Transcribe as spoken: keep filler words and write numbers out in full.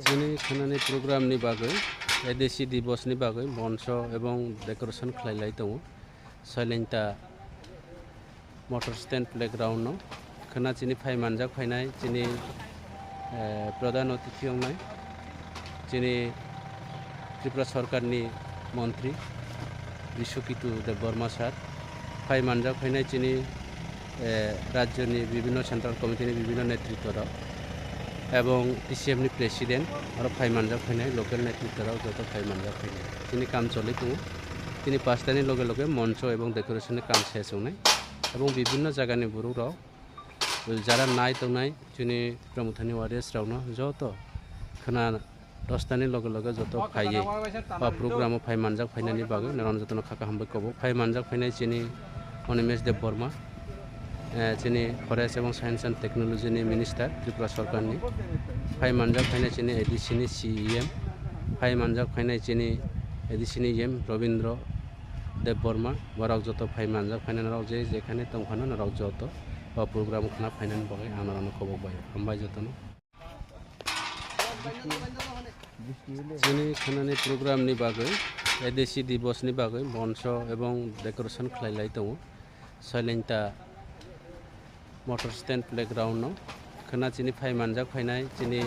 Chini khwnani program ni bagwi, A D C Divas ni bagwi moncho ebong decoration khlai lai tongo. Soilengta motor stand playground no khwna chini phai manjak phainai chini, eh, pradhan atithi wngnai chini Tripura Sarkar ni montri Biswakitu Debbarma sir, phai manjak phainai chini, eh, rajyo ni bibhinno central committee ni bibhinno netritto rok ebong T C F ni president aro phai manjak phainai local netritto rok joto phai manjak phainai. Chini kam choli tongo. Chini pastani loge loge moncho ebong decoration ni kam ses wngnai ebong bibhinno jaga ni borok rok jara nai tongnai chini Promothani warriors rokno joto khwna dostani loge loge joto phaiwi o program o phai manjak phainani bagwi norokno jotono kha kha hambai kobo. Phai manjak phainai chini Animesh Debbarma, eh, chini Forest ebong Science and Technology ni Minister Tripura Sarkar ni. Phai manjak phainai chini A D C ni C E M, phai manjak phainai chini A D C ni E M Robindra Debbarma, borok joto phai manjak phainai norok je jekhane tongphano norok joto o program khwna phainani bagwi ang norokno kobok bai hambai jotono. Chini khwnani program ni bagwi, A D C Divas ni bagwi moncho ebong decoration khlai lai tongo. Soilengta motor stand playground no khwna chini phai manjak phainai chini,